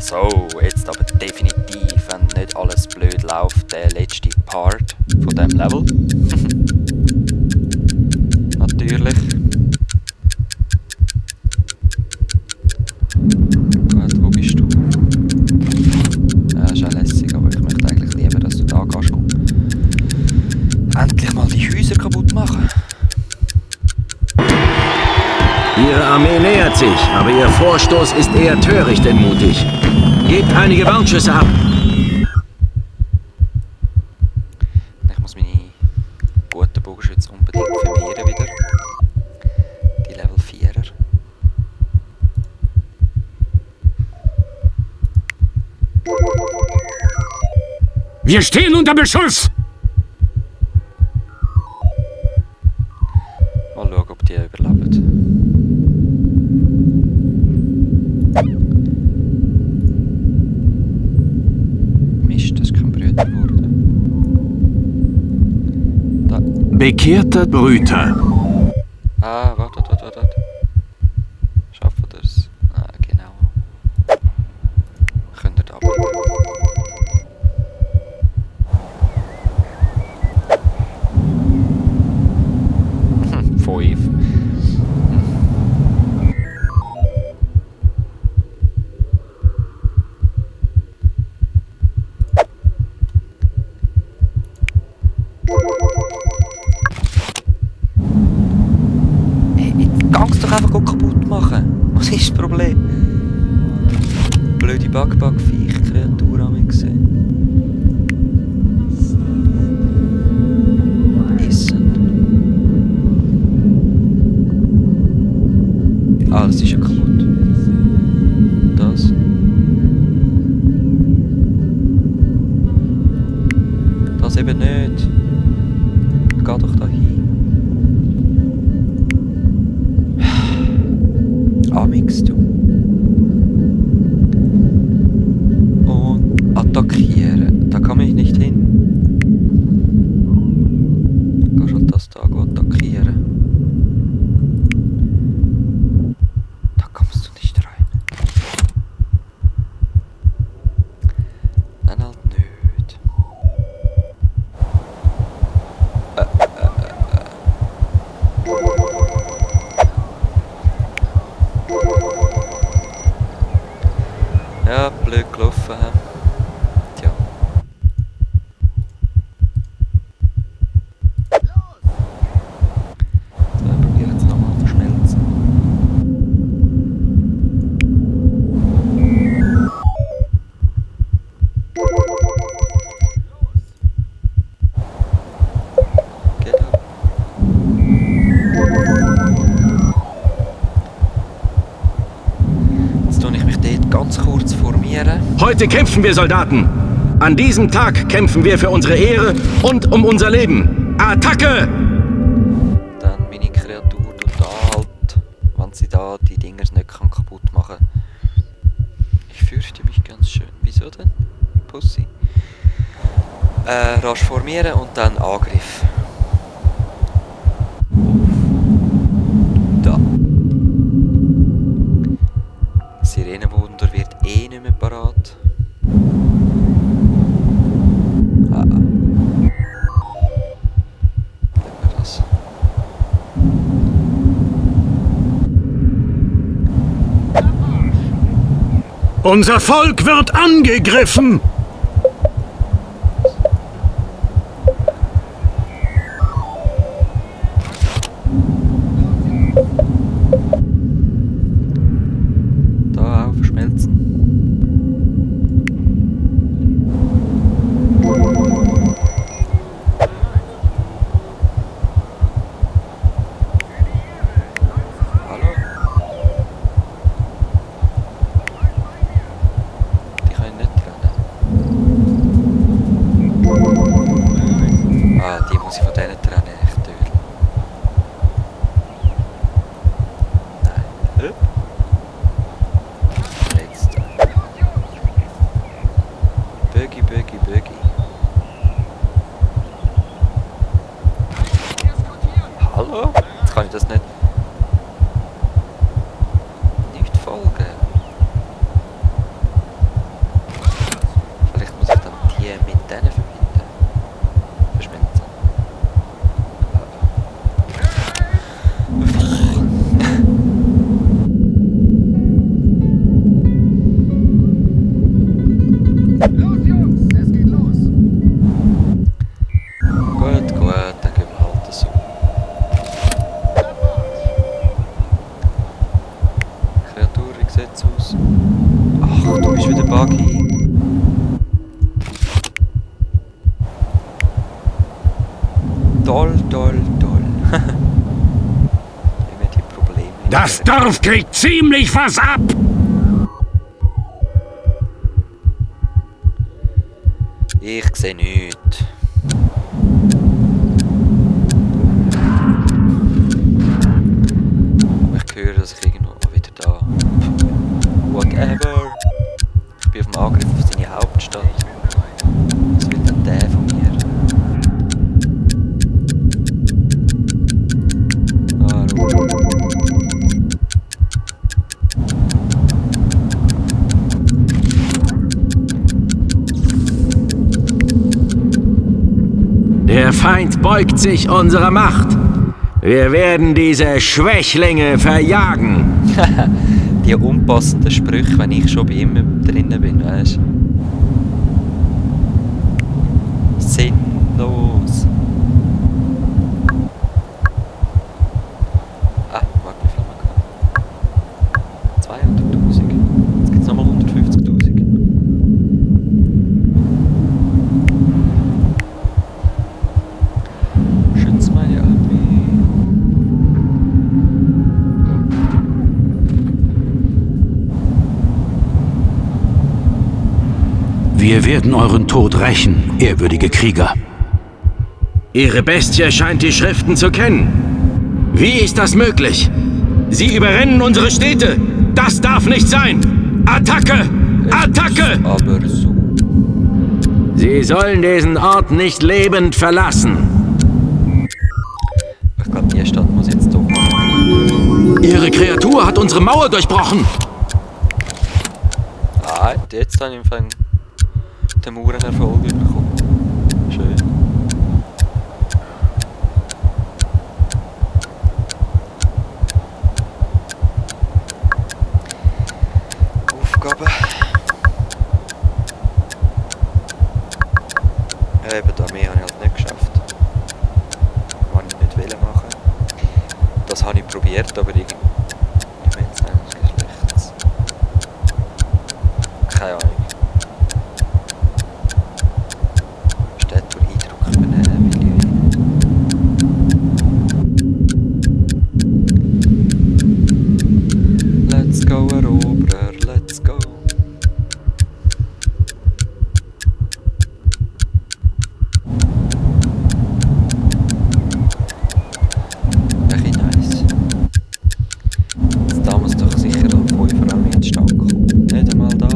So, jetzt aber definitiv, wenn nicht alles blöd läuft, der letzte Part von diesem Level. Natürlich. Gut, wo bist du? Ja, ist ja lässig, aber ich möchte eigentlich lieber, dass du da gehst. Endlich mal die Häuser kaputt machen. Ihre Armee nähert sich, aber ihr Vorstoß ist eher töricht denn mutig. Gebt einige Warnschüsse ab. Ich muss meine guten Bogenschütze unbedingt vermehren wieder. Die Level 4er. Wir stehen unter Beschuss! Mal schauen, ob die überleben. Mist, das ist kein Brüter geworden. Da. Bekehrter Brüter. Ah, warte. Schaffen wir das? Ah, genau. Könnt ihr da bleiben. Fünf. Gang's doch einfach kaputt machen. Was ist das Problem? Blöde Bug-Viech-Kreatur haben wir gesehen. Essen. Ah, das ist ja kaputt. Das. Das eben nicht. Geh doch da hin. Amix, du. Und attackieren. Da kann ich nicht hin. Gehst halt das da attackieren. Da kommst du nicht rein. Dann halt nicht. Ja, blöd gelaufen. Tja. So, ich probiere jetzt nochmal verschmelzen. Geht ab. Jetzt tue ich mich dort ganz kurz formieren. Heute kämpfen wir, Soldaten. An diesem Tag kämpfen wir für unsere Ehre und um unser Leben. Attacke! Dann meine Kreatur tut da halt, wenn sie da die Dinger nicht kaputt machen kann. Ich fürchte mich ganz schön. Wieso denn? Pussy. Rasch formieren und dann Angriff. Da. Sirenenwunder wird eh nicht mehr parat. Ah. Nehmen wir das. Unser Volk wird angegriffen! Da aufschmelzen. Hallo? Die können nicht rennen. Ach, du bist wieder buggy. Toll, toll, toll. Immer die Probleme. Das Dorf kriegt ziemlich was ab! Ich sehe nichts. Aber ich höre, dass ich irgendwo wieder da. Whatever. Ich bin auf dem Angriff auf seine Hauptstadt. Was will denn der von mir? Warum? Der Feind beugt sich unserer Macht. Wir werden diese Schwächlinge verjagen. Die unpassenden Sprüche, wenn ich schon bei ihm drinnen bin, weißt du? Sinnlos. Ah, warte, wie viel haben wir gehabt? 200'000. Jetzt gibt es nochmal 150'000. Schütz meine Armee. Wir werden euren Tod rächen, ehrwürdige Krieger. Ihre Bestie scheint die Schriften zu kennen. Wie ist das möglich? Sie überrennen unsere Städte. Das darf nicht sein. Attacke! Attacke! Aber so. Sie sollen diesen Ort nicht lebend verlassen. Ich glaube, die Stadt muss jetzt doch machen. Ihre Kreatur hat unsere Mauer durchbrochen. Ah, jetzt habe ich im Fall den Mauernerfolg bekommen. Schön. Aufgabe. Ja, eben die Armee habe ich halt nicht geschafft. Was ich nicht wollte machen. Das habe ich probiert, aber irgendwie... Ich meine, jetzt eigentlich schlechtes. Keine Ahnung. Städte durch Eindruck übernehmen, will ich. Let's go, Eroberer, let's go. Echt nice. Da muss doch sicher auch 5 Armee entstanden kommen. Nicht einmal das.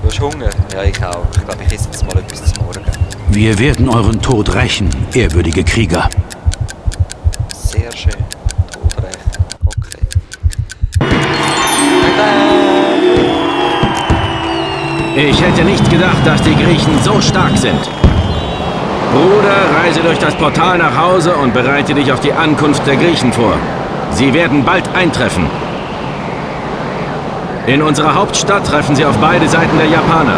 Du hast Hunger? Ja, ich auch. Ich glaube, ich esse jetzt mal etwas zum Morgen. Wir werden euren Tod rächen, ehrwürdige Krieger. Sehr schön. Todrecht. Okay. Ich hätte nicht gedacht, dass die Griechen so stark sind. Bruder, reise durch das Portal nach Hause und bereite dich auf die Ankunft der Griechen vor. Sie werden bald eintreffen. In unserer Hauptstadt treffen sie auf beide Seiten der Japaner.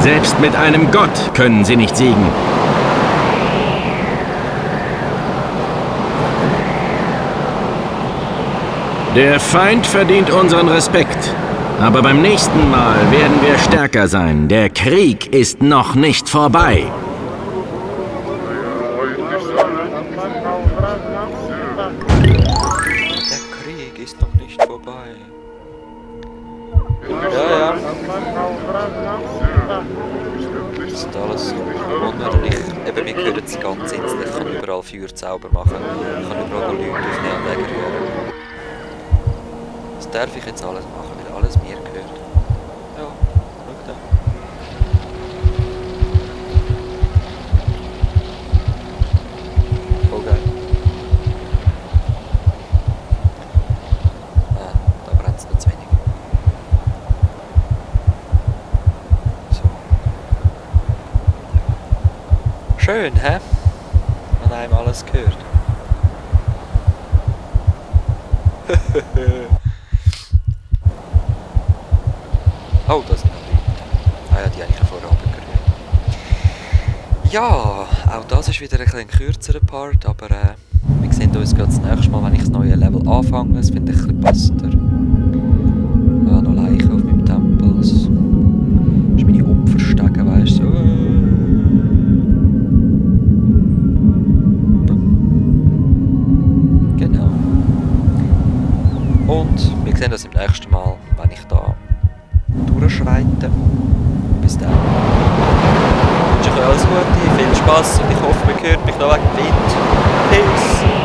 Selbst mit einem Gott können sie nicht siegen. Der Feind verdient unseren Respekt. Aber beim nächsten Mal werden wir stärker sein. Der Krieg ist noch nicht vorbei. Der Krieg ist noch nicht vorbei. Ja. Das ist alles wunderlich. Eben, wir hören das ganze Insel. Ich kann überall Feuerzauber machen. Ich kann überall Leute aufnehmen und wegrühren. Das darf ich jetzt alles machen, weil alles mir gehört. Ja, schau da. Voll geil. Da brennt es noch zu wenig. Schön, hä? Man einem alles gehört. Oh, da sind noch Leute. Ah ja, die habe ich vorher runtergerührt. Ja, auch das ist wieder ein bisschen kürzerer Part, aber wir sehen uns gerade das nächste Mal, wenn ich das neue Level anfange. Das finde ich ein bisschen passender. Ja, noch Leichen auf meinem Tempel. Das ist meine Opferstege, weißt du. So. Genau. Und wir sehen uns im nächsten Mal, wenn ich da durchschreite. Bis dann. Ich wünsche euch alles Gute, viel Spaß und ich hoffe, man hört mich noch wegen dem Wind. Peace!